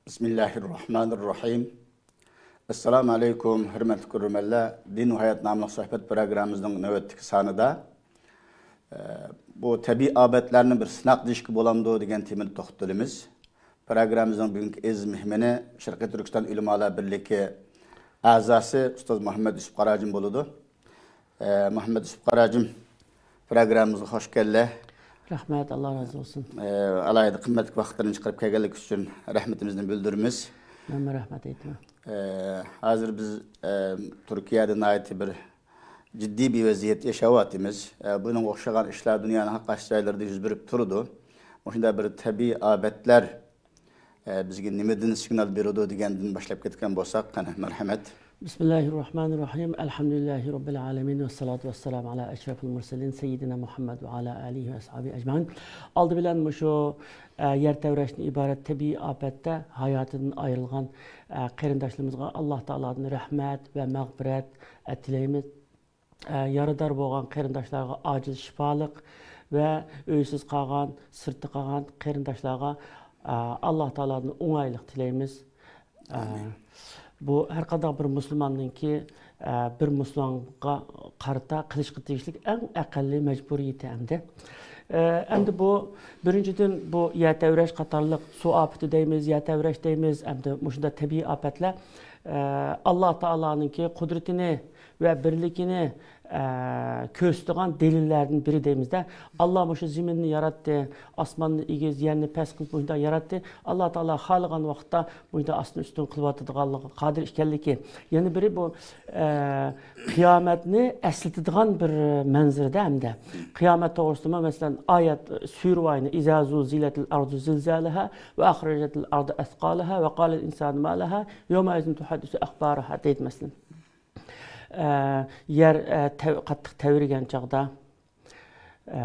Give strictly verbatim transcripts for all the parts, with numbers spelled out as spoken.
بىسمىللاھىررەھمانىررەھىم. ئەسسالامۇ ئەلەيكۇم، ھۆرمەتلىك كۆرۈرمەنلەر. دىن ۋە ھايات ناملىق سۆھبەت پروگراممىمىزنىڭ نۆۋەتتىكى سانىدا، ئە، بۇ تەبىئىي ئاپەتلەرنى بىر سىناق دېيىشكە بولامدۇ دېگەن تېمىدا توختىلىمىز. پروگراممىمىزنىڭ بۈگۈنكى ئەزىز مېھمىنى شەرقىي تۈركىستان ئۆلىمالار بىرلىكى ئەزاسى ئۇستاز مۇھەممەد يۈسۈپ قاراجىم بولىدۇ. ئە، مۇھەممەد يۈسۈپ قاراجىم، پروگراممىمىزغا خوش كەلدى. رەھمەت، ئاللا رازى بولسۇن. ئە، ئالاھىدە قىممەتلىك ۋاقىتلىرىنى چىقىرىپ كەلگەنلىكى ئۈچۈن رەھمىتىمىزنى بىلدۈرىمىز. مەنمۇ رەھمەت ئېيتىمەن. ئە، ھازىر بىز، ئە، تۈركىيەدە ناھايىتى بىر جىددىي بىر ۋەزىيەتتە ياشاۋاتىمىز. ئە، بۇنىڭغا ئوخشىغان ئىشلار دۇنيانىڭ ھەر قايسى جايلىرىدا يۈز بېرىپ تۇرىدۇ. مۇشۇنداق بىر تەبىئىي ئاپەتلەر، ئە، بىزگە نېمىدىن سىگنال بېرىدۇ دېگەندىن باشلاپ كەتكەن بولساق، قېنى، مەرھەمەت. بىسمىللاھىر راھمانىر راھىم. ئەلھەمدۇلىللاھى رەببىل ئالەمىن. ۋەسسالاتۇ ۋەسسالامۇ ئالا ئەشرەفىل مۇرسەلىن سەييىدىنا مۇھەممەد ۋە ئالا ئالىھى ۋە ئەسھابىھى ئەجمەئىن. ئالدى بىلەن مۇشۇ، ئە، يەر تەۋرەشتىن ئىبارەت تەبىئىي ئاپەتتە ھاياتىدىن ئايرىلغان، ئە، قېرىنداشلىرىمىزغا ئاللا تائالادىن رەھمەت ۋە مەغپىرەت، ئە، تىلەيمىز. ئە، يارىدار بولغان قېرىنداشلارغا ئاجىل شىپالىق ۋە ئۆيسىز قالغان، سىرتتا قالغان قېرىنداشلارغا، ئە، ئاللا تائالادىن ئوڭايلىق تىلەيمىز. ئە، ئامىن. بۇ ھەر قانداق بىر مۇسۇلماننىڭكى، ئە، بىر مۇسۇلمانغا قارىتا قىلىشقا تېگىشلىك ئەڭ ئەقەللىي مەجبۇرىيىتى ئەمدى. ئە، ئەمدى بۇ، بىرىنچىدىن، بۇ يەر تەۋرەش قاتارلىق سۇ ئاپىتى دەيمىز، يەر تەۋرەش دەيمىز، ئەمدى مۇشۇنداق تەبىئىي ئاپەتلەر، ئە، ئاللا تائالانىڭكى قۇدرىتىنى ۋە بىرلىكىنى، ئە، كۆرسىتىدىغان دەلىللەردىن بىرى دەيمىزدە. ئاللا مۇشۇ زېمىننى ياراتتى، ئاسماننى ئېگىز، يەرنى پەس قىلىپ مۇشۇنداق ياراتتى. ئاللا تائالا خالىغان ۋاقىتتا مۇشۇنداق ئاستىن ئۈستۈن قىلىۋاتىدىغانلىقىغا قادىر ئىكەنلىكى. يەنە بىرى بۇ، ئە، قىيامەتنى ئەسلىتىدىغان بىر مەنزىرىدە ھەمدە. قىيامەت توغرىسىدىمۇ، مەسىلەن، ئايەت، سۈرە ۋاينى، ئىزا زۇلزىلەتىل ئارزۇ زىلزالىھا ۋە ئەخرەجەتىل ئارزۇ ئەسقالىھا ۋە قالەل ئىنسانۇ ما لەھا يەۋمەئىزىن تۇھەددىسۇ ئەخبارىھا دەيدۇ، مەسىلەن. ئە، يەر، ئە، تەۋ-، قاتتىق تەۋرىگەن چاغدا، ئە،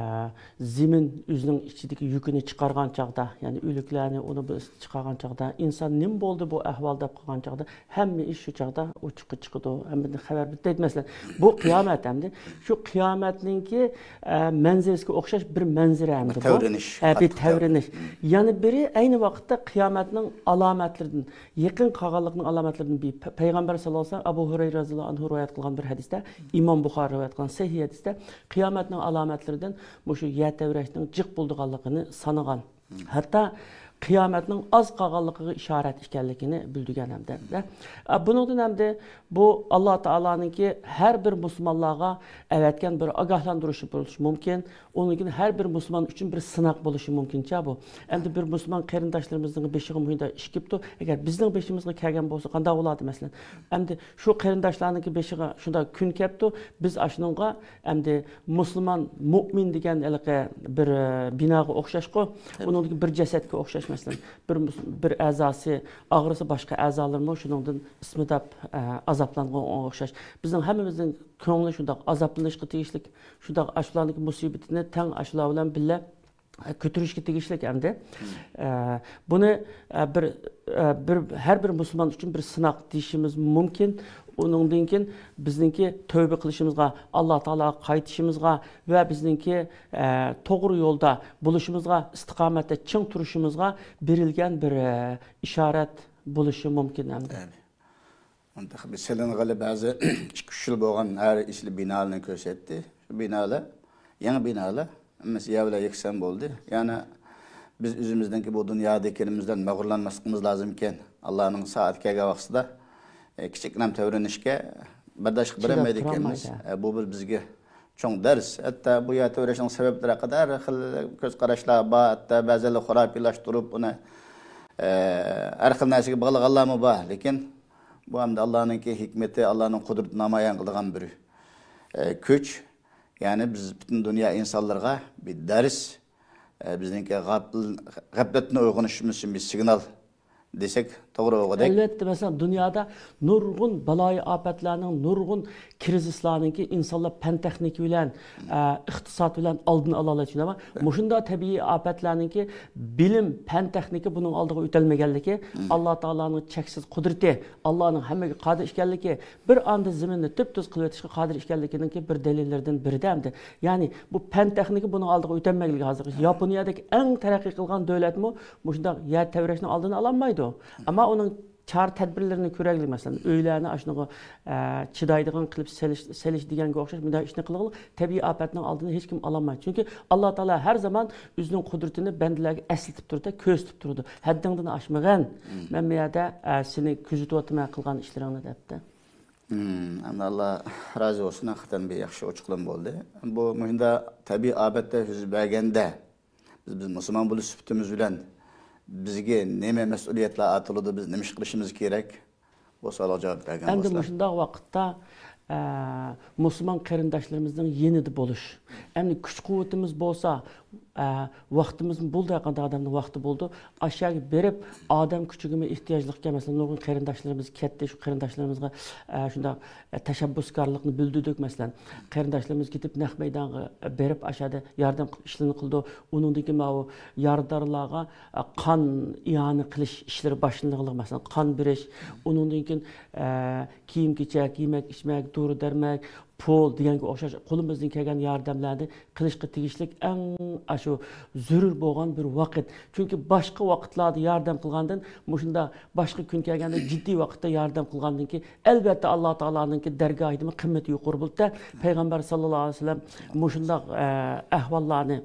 زېمىن ئۆزىنىڭ ئىچىدىكى يۈكىنى چىقارغان چاغدا، يەنى ئۆلۈكلەرنى ئۇنى بۇ چىقارغان چاغدا، ئىنسان نېمە بولدى بۇ ئەھۋال دەپ قالغان چاغدا، ھەممە ئىش شۇ چاغدا ئوچۇققا چىقىدۇ، ھەممىدىن خەۋەر بېرىدۇ دەيدۇ. مەسىلەن، بۇ قىيامەت ئەمدى. شۇ قىيامەتنىڭكى، ئە، مەنزىرىسىگە ئوخشاش بىر مەنزىرە ئەمدى بۇ. تەۋرىنىش، ھە، بىر قاتتىق تەۋرىنىش. تەۋرىنىش. يەنە بىرى ئەينى ۋاقىتتا قىيامەتنىڭ ئالامەتلىرىدىن، يېقىن قالغانلىقنىڭ ئالامەتلىرىدىن بىر پە-، پەيغەمبەر ساللاللاھۇ ئەلەيھى ۋەسەللەم، ئەبۇ ھۇرەيرە رەزىياللاھۇ ئەنھۇ رىۋايەت قىلغان بىر ھەدىستە، ئىمام بۇخارى رىۋايەت قىلغان سەھىھ ھەدىستە، قىيامەتنىڭ ئالامەتلىرىدىن مۇشۇ يەر تەۋرەشنىڭ جىق بولىدىغانلىقىنى سانىغان. ھەتتا قىيامەتنىڭ ئاز قالغانلىقىغا ئىشارەت ئىكەنلىكىنى بىلدۈرگەن ھەمدە. ئە، بۇنىڭدىن ھەمدە بۇ ئاللا تائالانىڭكى ھەر بىر مۇسۇلمانلارغا ئەۋەتكەن بىر ئاگاھلاندۇرۇشى بولۇشى مۇمكىن. ئۇنىڭدىن كېيىن ھەر بىر مۇسۇلمان ئۈچۈن بىر سىناق بولۇشى مۇمكىنچە بۇ. ئەمدى بىر مۇسۇلمان قېرىنداشلىرىمىزنىڭ بېشىغا مۇشۇنداق ئىش كېلىپتۇ. ئەگەر بىزنىڭ بېشىمىزغا كەلگەن بولسا قانداق بولاتتى مەسىلەن؟ ئەمدى شۇ قېرىنداشلارنىڭكى بېشىغا شۇنداق كۈن كەپتۇ. بىز ئاشۇنىڭغا ئەمدى مۇسۇلمان مۇئمىن دېگەن ھېلىقى بىر، ئە، بىناغا ئوخشاشقۇ. ئۇنىڭدىكى بىر جەسەتكە ئوخشاش مەسىلەن. بىر مۇس-، بىر ئەزاسى ئاغرىسا باشقا ئەزالىرمۇ شۇنىڭدىن ئىسمىداپ، ئە، ئازابلانغان ئوخشاش. بىزنىڭ ھەممىمىزنىڭ كۆڭلى شۇنداق ئازابلىنىشقا تېگىشلىك، شۇنداق ئاشۇلارنىڭكى مۇسىبىتىنى تەڭ ئاشۇلار بىلەن بىللە، ئە، كۆتۈرۈشكە تېگىشلىك ئەمدى. ئە، بۇنى، ئە، بىر، ئە، بىر، ھەر بىر مۇسۇلمان ئۈچۈن بىر سىناق دېيىشىمىز مۇمكىن. ئۇنىڭدىن كېيىن بىزنىڭكى تەۋبە قىلىشىمىزغا، ئاللا تائالاغا قايتىشىمىزغا ۋە بىزنىڭكى، ئە، توغرا يولدا بولۇشىمىزغا، ئىستىقامەتتە چىڭ تۇرۇشىمىزغا بېرىلگەن بىر، ئە، ئىشارەت بولۇشى مۇمكىن ئەمدى. ئەنە. ئۇندا بىز سېلىنغىلى بەزى ئىككى-ئۈچ يىل بولغان ھەر ئېسىل بىنالارنى كۆرسەتتى. شۇ بىنالار، يېڭى بىنالار، ھەممىسى يەر بىلەن يەكسان بولدى. يەنى بىز ئۆزىمىزنىڭكى بۇ دۇنيادا ئىكەنلىكىمىزدىن مەغرۇرلانماسلىقىمىز لازىم ئىكەن. ئاللانىڭ سائىتى كەلگەن ۋاقتىدا، ئە، كىچىككىنە تەۋرىنىشكە بەرداشلىق چىداپ بېرەلمەيدىكەنمىز. تۇرالمايدۇ. ئە، بۇ بىر بىزگە چوڭ دەرس. ھەتتا بۇ يەر تەۋرەشنىڭ سەۋەبلىرى ھەققىدە ھەر خىل كۆز قاراشلار بار. ھەتتا بەزىلەر خۇراپىيلاشتۇرۇپ ئۇنى، ئە، ھەر خىل نەرسىگە باغلىغانلارمۇ بار. لېكىن بۇ ئەمدى ئاللانىڭكى ھېكمىتى، ئاللانىڭ قۇدرىتى نامايان قىلىدىغان بىر، ئە، كۈچ. يەنى بىز پۈتۈن دۇنيا ئىنسانلىرىغا بىر دەرس، ئە، بىزنىڭكى غاپىل-، غەپلەتتىن ئويغىنىشىمىز ئۈچۈن بىر سىگنال دېسەك توغرا بولغۇدەك. ئەلۋەتتە، مەسىلەن، دۇنيادا نۇرغۇن بالايىئاپەتلەرنىڭ، نۇرغۇن كىرىزىسلارنىڭكى ئىنسانلار پەن تېخنىكا بىلەن، ئە، ئىقتىساد بىلەن ئالدىنى ئالالايدۇ، شۇنداقمۇ؟ مۇشۇنداق تەبىئىي ئاپەتلەرنىڭكى بىلىم، پەن تېخنىكا بۇنىڭ ئالدىغا ئۆتەلمىگەنلىكى، ئاللا تائالانىڭ چەكسىز قۇدرىتى، ئاللانىڭ ھەممىگە قادىر ئىكەنلىكى، بىر ئاندا زېمىننى تۈپتۈز قىلىۋېتىشقا قادىر ئىكەنلىكىنىڭكى بىر دەلىللىرىدىن بىرىدە ئەمدى. يەنى بۇ پەن تېخنىكا بۇنىڭ ئالدىغا ئۆتەلمەيدىكەن ھازىرغىچە. ياپونىيەدەك ئەڭ تەرەققىي قىلغان دۆلەتمۇ مۇشۇنداق يەر تەۋرەشنىڭ ئالدىنى ئالالمايدۇ. ئەمما ئۇنىڭ چارە تەدبىرلىرىنى كۆرەيلى، مەسىلەن، ئۆيلەرنى ئاشۇنىڭغا، ئە، چىدايدىغان قىلىپ سېلىش، سېلىش دېگەنگە ئوخشاش مۇنداق ئىشنى قىلغىلى، تەبىئىي ئاپەتنىڭ ئالدىنى ھېچكىم ئالالمايدۇ. چۈنكى ئاللا تائالا ھەر زامان ئۆزىنىڭ قۇدرىتىنى بەندىلەرگە ئەسلىتىپ تۇرىدۇ، كۆرسىتىپ تۇرىدۇ. ھەددىڭدىن ئاشمىغىن، مەن بۇ يەردە، ئە، سېنى كۆزىتىۋاتىمەن قىلغان ئىشلىرىڭنى دەپتۇ. ئەمدى ئاللا رازى بولسۇن، ھەقىقەتەن بىر ياخشى ئوچۇقلىما بولدى. بۇ مۇشۇنداق تەبىئىي ئاپەتلەر يۈز بەرگەندە، بىز، بىز مۇسۇلمان بولۇش سۈپىتىمىز بىلەن بىزگە نېمە مەسئۇلىيەتلەر ئارتىلىدۇ، بىز نېمە ئىش قىلىشىمىز كېرەك؟ بۇ سوئالغا جاۋاب بەرگەن ئەمدى بولسىلا. مۇشۇنداق ۋاقىتتا، ئە، مۇسۇلمان قېرىنداشلىرىمىزنىڭ يېنىدا بولۇش. ئەمدى كۈچ قۇۋۋىتىمىز بولسا، ئە، ۋاقتىمىزمۇ بولدى، ھەرقانداق ئادەمنىڭ ۋاقتى بولىدۇ. ئاشۇ يەرگە بېرىپ، ئادەم كۈچىگىمۇ ئېھتىياجلىق ئىكەن. مەسىلەن، نۇرغۇن قېرىنداشلىرىمىز كەتتى، شۇ قېرىنداشلىرىمىزغا، ئە، شۇنداق، ئە، تەشەببۇسكارلىقنى بىلدۈردۇق. مەسىلەن، قېرىنداشلىرىمىز كېتىپ، نەق مەيدانغا بېرىپ، ئاشۇ يەردە ياردەم قىلىپ ئىشلىرىنى قىلىدۇ. ئۇنىڭدىن كېيىن ماۋۇ يارىدارلارغا، ئە، قان ئىئانە قىلىش ئىشلىرى باشلىنىدىغانلىقى، مەسىلەن، قان بېرىش، ئۇنىڭدىن كېيىن، ئە، كىيىم-كېچەك، يېمەك-ئىچمەك، دورا-دەرمەك، پۇل دېگەنگە ئوخشاش قولىمىزدىن كەلگەن ياردەملەرنى قىلىشقا تېگىشلىك ئەڭ ئاشۇ زۆرۈر بولغان بىر ۋاقىت. چۈنكى باشقا ۋاقىتلاردا ياردەم قىلغاندىن، مۇشۇنداق باشقا كۈن كەلگەندە جىددىي ۋاقىتتا ياردەم قىلغاندىن كېيىن، ئەلۋەتتە، ئاللا تائالانىڭكى دەرگاھىدىمۇ قىممىتى يۇقىرى بولىدۇ. پەيغەمبەر ساللاللاھۇ ئەلەيھى ۋەسەللەم مۇشۇنداق، ئە، ئەھۋاللارنى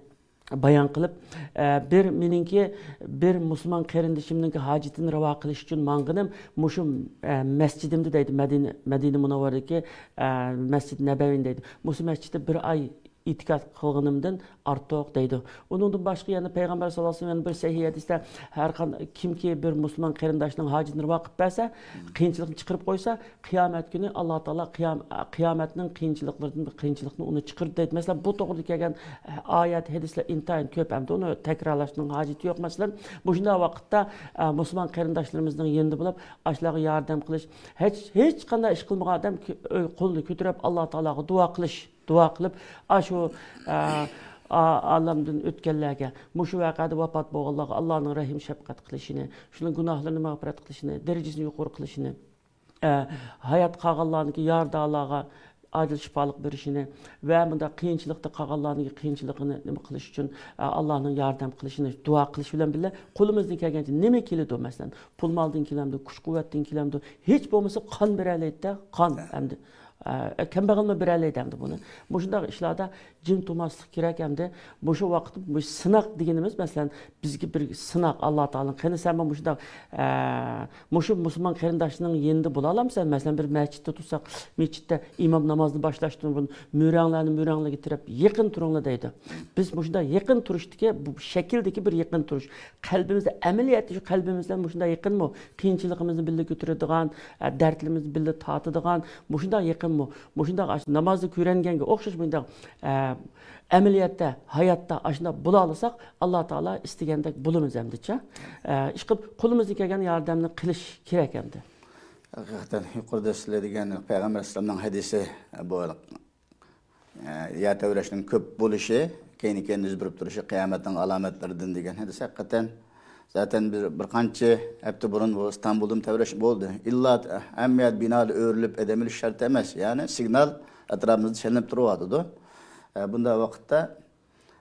بايان قىلىپ، ئە، بىر مېنىڭكى، بىر مۇسۇلمان قېرىندىشىمنىڭكى ھاجىتىنى راۋا قىلىش ئۈچۈن ماڭغىنىم مۇشۇ، ئە، مەسچىدىمدە دەيدۇ، مەدىنە، مەدىنە مۇنەۋۋەرىدىكى، ئە، مەسچىد نەبەۋىنى دەيدۇ. مۇشۇ مەسچىتتە بىر ئاي ئېتىكاپ قىلغىنىمدىن ئارتۇق دەيدۇ. ئۇنىڭدىن باشقا يەنە پەيغەمبەر ساللاللاھۇ ئەلەيھى ۋەسەللەم بىر سەھىھ ھەدىستە، ھەر قان-، كىمكى بىر مۇسۇلمان قېرىنداشنىڭ ھاجىتىنى راۋا قىلىپ بەرسە، قىيىنچىلىقنى چىقىرىپ قويسا، قىيامەت كۈنى ئاللا تائالا قىيام-، قىيامەتنىڭ قىيىنچىلىقلىرىدىن بىر قىيىنچىلىقنى ئۇنى چىقىرىدۇ دەيدۇ. مەسىلەن، بۇ توغرىدا كەلگەن ئايەت، ھەدىسلەر ئىنتايىن كۆپ، ئەمدى ئۇنى تەكرارلاشنىڭ ھاجىتى يوق. مەسىلەن، مۇشۇنداق ۋاقىتتا، ئە، مۇسۇلمان قېرىنداشلىرىمىزنىڭ يېنىدا بولۇپ، ئاشۇلارغا ياردەم قىلىش، ھېچ، ھېچقانداق ئىش قىلمىغان ئادەم كۆ-، قولىنى كۆتۈرۈپ، ئاللا تائالاغا دۇئا قىلىش، دۇئا قىلىپ، ئاشۇ، ئە، ئا-، ئالەمدىن ئۆتكەنلەرگە، مۇشۇ ۋەقەدە ۋاپات بولغانلارغا ئاللانىڭ رەھىم شەپقەت قىلىشىنى، شۇنىڭ گۇناھلىرىنى مەغپىرەت قىلىشىنى، دەرىجىسىنى يۇقىرى قىلىشىنى، ئە، ھايات قالغانلارنىڭكى يارىدارلارغا ئاجىل شىپالىق بېرىشىنى ۋە مۇنداق قىيىنچىلىقتا قالغانلارنىڭكى قىيىنچىلىقىنى نېمە قىلىش ئۈچۈن، ئە، ئاللانىڭ ياردەم قىلىشىنى دۇئا قىلىش بىلەن بىللە، قولىمىزدىن كەلگەنچە نېمە كېلىدۇ، مەسىلەن، پۇل مالدىن كېلەمدۇ، كۈچ قۇۋۋەتتىن كېلەمدۇ، ھېچ بولمىسا قان بېرەلەيدىدە، قان ئەمدى. ئە، كەمبەغەلمۇ بېرەلەيدۇ ئەمدى بۇنى. مۇشۇنداق ئىشلاردا جىم تۇرماسلىق كېرەك ئەمدى. مۇشۇ ۋاقىت، مۇشۇ سىناق دېگىنىمىز، مەسىلەن، بىزگە بىر سىناق، ئاللا تائالانىڭ، قېنى سەنمۇ مۇشۇنداق، ئە، مۇشۇ مۇسۇلمان قېرىنداشنىڭ يېنىدا بولالامسەن؟ مەسىلەن، بىر مەسچىتتە تۇرساق، مەسچىتتە ئىمام نامازنى باشلاشتىن بۇرۇن مۈرەڭلەرنى مۈرەڭلىگە تىرەپ، يېقىن تۇرۇڭلار دەيدۇ. بىز مۇشۇنداق يېقىن تۇرۇشتىكى، بۇ شەكىلدىكى بىر يېقىن تۇرۇش. قەلبىمىزدە، ئەمەلىيەتتە شۇ قەلبىمىز بىلەن مۇشۇنداق يېقىنمۇ؟ قىيىنچىلىقىمىزنى بىللە كۆتۈرىدىغان، ئە، دەردلىرىمىزنى بىللە تارتىدىغان، مۇشۇنداق يېقىنمۇ؟ مۇشۇنداق ئاشۇ نامازدا كۆرۈنگەنگە ئوخشاش مۇشۇنداق، ئە، ئەمەلىيەتتە، ھاياتتا ئاشۇنداق بولالىساق، ئاللا تائالا ئىستىگەندەك بولىمىز ئەمدىچە. ئە، ئىشقىلىپ، قولىمىزدىن كەلگەن ياردەمنى قىلىش كېرەك ئەمدى. ھەقىقەتەن، يۇقىرىدا سىلەر دېگەن پەيغەمبەر ئەلەيھىسسالامنىڭ ھەدىسى، بۇ، ئە، يەر تەۋرەشنىڭ كۆپ بولۇشى، كەينى-كەينىدىن يۈز بېرىپ تۇرۇشى قىيامەتنىڭ ئالامەتلىرىدىن دېگەن ھەدىس ھەقىقەتەن. زاتەن بىر، بىر قانچە ھەپتە بۇرۇن بۇ ئىستانبۇلدىمۇ تەۋرەش بولدى. ئىللا ھەممە يەر بىنالار ئۆرۈلۈپ ئادەم ئۆلۈش شەرت ئەمەس. يەنى سىگنال ئەتراپىمىزدا چېلىنىپ تۇرۇۋاتىدۇ. ئە، بۇنداق ۋاقىتتا،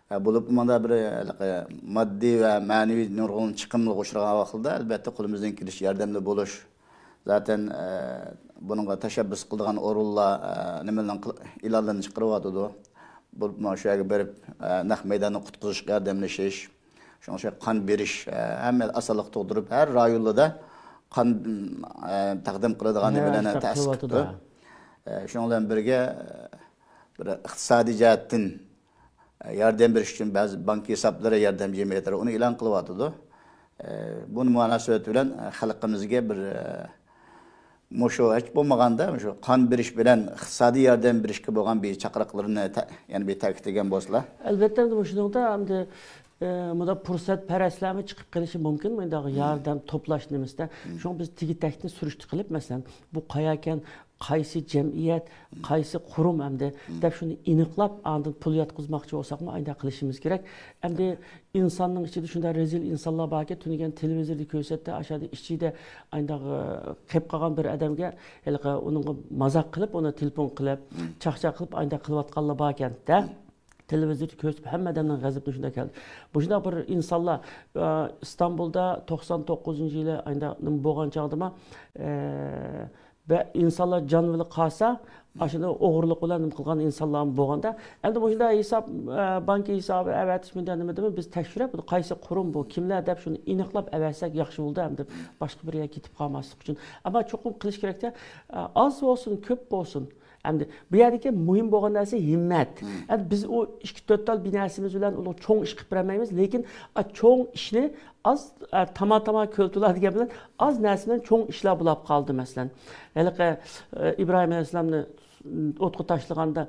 ئە، بولۇپمۇ مانا بىر، ھېلىقى ماددىي ۋە مەنىۋى نۇرغۇن چىقىملىق ئۇچرىغان ۋاقتىدا، ئەلۋەتتە، قولىمىزدىن كېلىشىچە ياردەمدە بولۇش. زاتەن، ئە، بۇنىڭغا تەشەببۇس قىلىدىغان ئورۇنلار، ئە، نېمىلەرنىڭ قىل-، ئېلانلىرىنى چىقىرىۋاتىدۇ. بولۇپمۇ شۇ يەرگە بېرىپ، ئە، نەق مەيداندا قۇتقۇزۇشقا ياردەملىشىش، شۇنىڭ ئۈچۈن قان بېرىش، ئە، ھەممە ئاسانلىق تۇغدۇرۇپ، ھەر رايونلاردا قان، ئە، تەقدىم قىلىدىغان نېمىلەرنى تەسىس قىلىۋاتىدۇ. ئە، شۇنىڭ بىلەن بىرگە، ئە، بىر ئىقتىسادىي جەھەتتىن ياردەم بېرىش ئۈچۈن بەزى بانكا ھېسابلىرى، ياردەم جەمئىيەتلىرى ئۇنى ئېلان قىلىۋاتىدۇ. ئە، بۇ مۇناسىۋەت بىلەن، ئە، خەلقىمىزگە بىر، ئە، مۇشۇ ھېچ بولمىغاندا مۇشۇ قان بېرىش بىلەن ئىقتىسادىي ياردەم بېرىشكە بولغان بىر چاقىرىقلىرىنى تە-، يەنە بىر تەكىتلىگەن بولسىلا. ئەلۋەتتە، ئەمدى مۇشۇنىڭدا ئەمدى، ئە، مۇنداق پۇرسەتپەرەسلەرمۇ چىقىپ قېلىشى مۇمكىن، مۇنداق ياردەم توپلاش نېمىسىدە. شۇڭا بىز تېگى-تەكتىنى سۈرۈشتە قىلىپ، مەسىلەن، بۇ قايەركەن، قايسى جەمئىيەت، قايسى قۇرۇم ئەمدى دەپ شۇنى ئېنىقلاپ، ئاندىن پۇل ياتقۇزماقچى بولساقمۇ ئانداق قىلىشىمىز كېرەك. ئەمدى ئىنساننىڭ ئىچىدە شۇنداق رەزىل ئىنسانلار باركەن، تۈنۈگۈن تېلېۋىزوردا كۆرسەتتى، ئاشۇ يەردە ئىچىدە ئانداق، ئە، قېلىپ قالغان بىر ئادەمگە ھېلىقى ئۇنىڭغا مازاق قىلىپ، ئۇنى تېلېفون قىلىپ، چاقچاق قىلىپ ئانداق قىلىۋاتقانلار باركەن-دە. تېلېۋىزوردا كۆرسىتىپ، ھەممە ئادەمنىڭ غەزىپىنى شۇنداق كەلدى. مۇشۇنداق بىر ئىنسانلار، ئە، ئىستانبۇلدا توقسان توققۇزىنچى يىلى ئايدا نېمە بولغان چاغدىما، ئە، بە-، ئىنسانلار جان بىلەن قالسا، ئاشۇنى ئوغرىلىق بىلەن نېمە قىلغان ئىنسانلارمۇ بولغاندا، ئەمدى مۇشۇنداق ھېساب، ئە، بانكا ھېسابى ئەۋەتىش مۇنداق نېمە دېمە، بىز تەكشۈرۈپ، بۇ قايسى قۇرۇم بۇ، كىملەر دەپ شۇنى ئېنىقلاپ ئەۋەتسەك ياخشى بولىدۇ، ئەمدى باشقا بىر يەرگە كېتىپ قالماسلىق ئۈچۈن. ئەمما چوقۇم قىلىش كېرەكتە، ئە، ئاز بولسۇن، كۆپ بولسۇن. ئەمدى بۇ يەردىكى مۇھىم بولغان نەرسە ھىممەت. ئەمدى بىز ئۇ ئىككى تۆت تال بىر نەرسىمىز بىلەن ئۇنىڭ چوڭ ئىش قىلىپ بېرەلمەيمىز، لېكىن، ئا، چوڭ ئىشنى ئاز، ئا، تاما-تاما كۆل تولا دېگەن بىلەن ئاز نەرسە بىلەن چوڭ ئىشلار بولاپ قالدى، مەسىلەن. ھېلىقى، ئە، ئىبراھىم ئەلەيھىسسالامنى ئوتقا تاشلىغاندا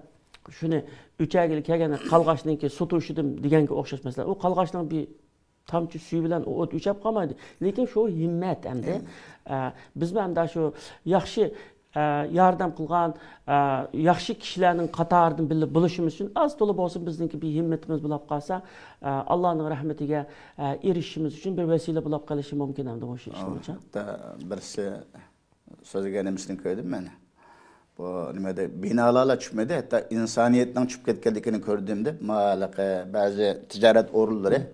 شۇنى ئۆچەرگىلى كەلگەن قالغاچنىڭكى سۇ توشۇدۇم دېگەنگە ئوخشاش مەسىلەن. ئۇ قالغاچنىڭ بىر تامچە سۈيى بىلەن ئۇ ئوت ئۆچەپ قالمايدۇ. لېكىن شۇ ھىممەت ئەمدى. ئە، بىزمۇ ئەمدى شۇ ياخشى، ئە، ياردەم قىلغان، ئە، ياخشى كىشىلەرنىڭ قاتارىدىن بىللە بولۇشىمىز ئۈچۈن ئاز تولا بولسۇن بىزنىڭكى بىر ھىممىتىمىز بولاپ قالسا، ئە، ئاللانىڭ رەھمىتىگە، ئە، ئېرىشىشىمىز ئۈچۈن بىر ۋەسىلە بولاپ قېلىشى مۇمكىن ئەمدى مۇشۇ ئىشنىڭ. ھەتتا بىرسى سۆزلىگەن نېمىسىنى كۆردۈم مەن. بۇ نېمە دەي، بىنالارلا چۈشمىدى، ھەتتا ئىنسانىيەتنىڭ چۈشۈپ كەتكەنلىكىنى كۆردۈم دەپ، مالاقى بەزى تىجارەت ئورۇنلىرى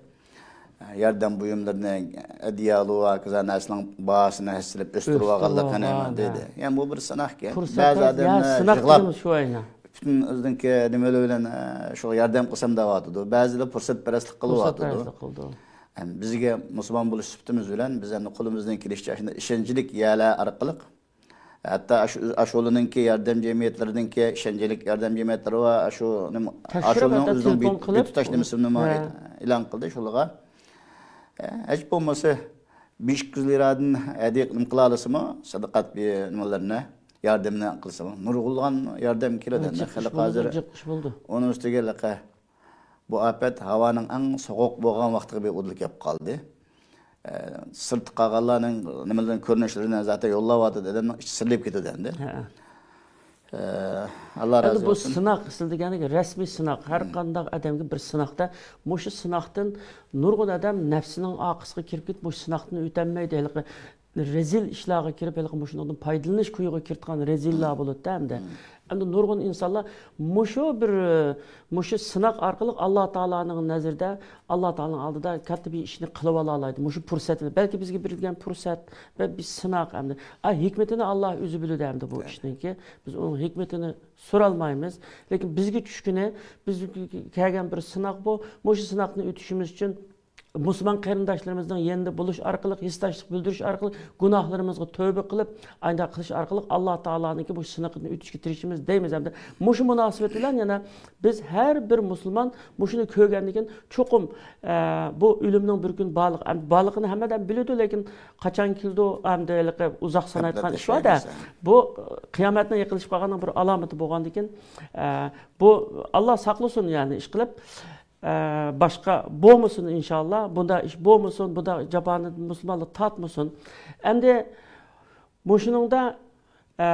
ياردەم بۇيۇملىرىنى، ئەدىيالۇ ۋە ھاكازا نەرسىنىڭ باھاسىنى ھەسسىلەپ ئۆستۈرۈۋالغانلىقىنى ئۆستۈرۈۋالغان، دېدى. ھە. يەنى بۇ بىر سىناقكەن. پۇرسەت بەزى ئەمەس، يا ئادەملەر سىناق يىغلاپ، دېگىنىمىز شۇ ئەينە. پۈتۈن ئۆزىنىڭكى نېمىلىرى بىلەن، ئە، شۇ ياردەم قىلسام دەۋاتىدۇ. بەزىلەر پۇرسەتپەرەستلىك قىلىۋاتىدۇ. پۇرسەتپەرەستلىك قىلىدۇ. ئەم، بىزگە مۇسۇلمان بولۇش سۈپىتىمىز بىلەن بىز ئەمدى قولىمىزدىن كېلىشىچە شۇنداق ئىشەنچلىك يەرلەر ئارقىلىق، ھەتتا ئاشۇ، ئاشۇلىنىڭكى ياردەم جەمئىيەتلىرىنىڭكى ئىشەنچلىك ياردەم جەمئىيەتلىرى ۋە ئاشۇ نېمە، تەكشۈرۈپ، ئاشۇلىنىڭ ھەتتا ئۆزىنىڭ تېلېفون بى-، قىلىپ، بىتۇتاش نېمىسىنى نېمە، ھە. ئېلان قىلدى. شۇلىغا، ئە، ھېچ بولمىسا بىر ئىككى يۈز لىرادىن ھەدىيە نېمە قىلالىسىمۇ، سەدىقەت بىر نېمىلىرىنى، ياردەمنى قىلسىمۇ، نۇرغۇنلىغان ياردەم كېلىدۇ. جىق ئىش خەلق بولىدۇ، ھازىر جىق ئىش بولىدۇ. ئۇنىڭ ئۈستىگە لەقە بۇ ئاپەت ھاۋانىڭ ئەڭ سوغۇق بولغان ۋاقتىغا بىر ئۇدۇل كەپ قالدى. ئە، سىرتتا قالغانلارنىڭ نېمىلەرنى، كۆرۈنۈشلىرىنى زاتەن يوللاۋاتىدۇ، ئادەمنىڭ ئىچى سىرلىپ كېتىدۇ ئەمدى. ھە. ئە، ئاللا ئەمدى رازى بۇ بولسۇن. سىناق، سىز دېگەندەك رەسمىي سىناق، ھەر قانداق ئادەمگە بىر سىناقتا، مۇشۇ سىناقتىن نۇرغۇن ئادەم نەپسىنىڭ ئارقىسىغا كىرىپ كېتىپ، مۇشۇ سىناقتىن ئۆتەلمەيدۇ. ھېلىقى رەزىل ئىشلارغا كىرىپ، ھېلىقى مۇشۇنىڭدىن پايدىلىنىش كويىغا كىرىدىغان رەزىللار بولىدۇ ئەمدى. ئەمدى نۇرغۇن ئىنسانلار مۇشۇ بىر، مۇشۇ سىناق ئارقىلىق ئاللا تائالانىڭ نەزىرىدە، ئاللا تائالانىڭ ئالدىدا كاتتا بىر ئىشنى قىلىۋالالايدۇ. مۇشۇ پۇرسەت، بەلكى بىزگە بېرىلگەن پۇرسەت ۋە بىر سىناق ئەمدى. ئا، ھېكمىتىنى ئاللا ئۆزى بىلىدۇ ئەمدى بۇ ئىشنىڭكى. بىز ئۇنىڭ ھېكمىتىنى سورالمايمىز. لېكىن بىزگە چۈشكىنى، بىزگە كەلگەن بىر سىناق بۇ. مۇشۇ سىناقنى ئۆتۈشىمىز ئۈچۈن مۇسۇلمان قېرىنداشلىرىمىزنىڭ يېنىدا بولۇش ئارقىلىق، ھېسداشلىق بىلدۈرۈش ئارقىلىق، گۇناھلىرىمىزغا تۆبە قىلىپ، ئاينداق قىلىش ئارقىلىق ئاللا تائالانىڭكى بۇ سىنىقىدىن ئۆتۈشكە تىرىشىمىز دەيمىز. ھەمدە مۇشۇ مۇناسىۋەت بىلەن يەنە بىز ھەر بىر مۇسۇلمان مۇشۇنى كۆرگەندىن كېيىن چوقۇم، ئە، بۇ ئۆلۈمنىڭ بىر كۈن بارلىقى، بارلىقىنى ھەممە ئادەم بىلىدۇ، لېكىن قاچان كېلىدۇ، ئەمدى ھېلىقى ئۇزاق سانايدىغان ئىش بار-دە. بۇ قىيامەتنىڭ يېقىنلىشىپ قالغاننىڭ بىر ئالامىتى بولغاندىن كېيىن، ئە، بۇ ئاللا ساقلىسۇن، يەنى ئىشقىلىپ، ئە، باشقا بولمىسۇن ئىنشاللا. بۇنداق ئىش بولمىسۇن، بۇنداق جاپانى مۇسۇلمانلار تارتمىسۇن. ئەمدى مۇشۇنىڭدا، ئە،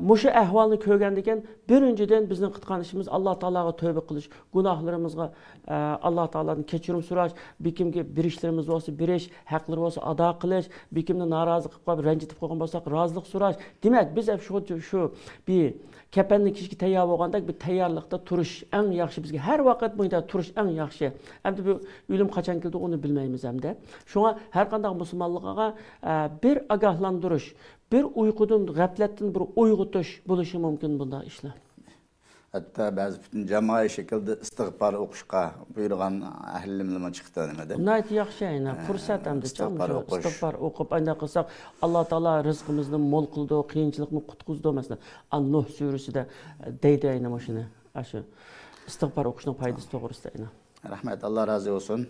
مۇشۇ ئەھۋالنى كۆرگەندىن كېيىن، بىرىنچىدىن، بىزنىڭ قىلىدىغان ئىشىمىز ئاللا تائالاغا تۆبە قىلىش، گۇناھلىرىمىزغا، ئە، ئاللا تائالادىن كەچۈرۈم سوراش، بىكىمگە بېرىشلىرىمىز بولسا بېرىش، ھەقلىرى بولسا ئادا قىلىش، بىكىمنى نارازى قىلىپ قويۇپ، رەنجىتىپ قويغان بولساق، رازىلىق سوراش. دېمەك، بىز ھەم شۇ، شۇ بىر كەپەننى كىيىشكە تەييار بولغاندەك بىر تەييارلىقتا تۇرۇش ئەڭ ياخشى بىزگە. ھەر ۋاقىت بۇ يەردە تۇرۇش ئەڭ ياخشى. ئەمدى بۇ ئۆلۈم قاچان كېلىدۇ، ئۇنى بىلمەيمىز ئەمدى. شۇڭا ھەر قانداق مۇسۇلمانلىقىغا، ئە، بىر ئاگاھلاندۇرۇش، بىر ئۇيقۇدىن، غەپلەتتىن بىر ئويغىتىش بولۇشى مۇمكىن بۇنداق ئىشلار. ھەتتا بەزى پۈتۈن جامائىي شەكىلدە ئىستىغپار ئوقۇشقا بۇيرۇغان ئەھلىملىمۇ چىقتى نېمىدە. ناھايىتى ياخشى ئەينە، ئە، پۇرسەت ئەمدى ئىستىغپار ئوقۇش. ئىستىغپار ئوقۇپ، ئانداق قىلساق، ئاللا تائالا رىزقىمىزنى مول قىلىدۇ، قىيىنچىلىقنى قۇتقۇزىدۇ، مەسىلەن. ئان نۇھ سۈرىسىدە دەيدۇ ئەينە مۇشۇنى. ئاشۇ ئىستىغپار ئوقۇشنىڭ پايدىسى توغرىسىدا ئەينە. رەھمەت، ئاللا رازى بولسۇن.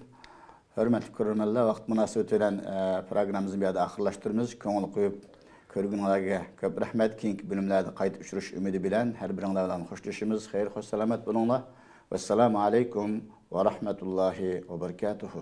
ھۆرمەتلىك كۆرۈرمەنلەر، ۋاقىت مۇناسىۋىتى بىلەن، ئە، پروگراممىمىزنى بۇ يەردە ئاخىرلاشتۇرىمىز. كۆڭۈل قويۇپ كۆرگىنىڭلارگە كۆپ رەھمەت. كېيىنكى بۆلۈملەردە قايتا ئۇچرىشىش ئۈمىدى بىلەن ھەر بىرىڭلار بىلەن خوشلىشىمىز. خەير، خوش سالامەت بولۇڭلار. ۋەسسالامۇ ئەلەيكۇم ۋە رەھمەتۇللاھى ۋە بەرىكاتۇھۇ.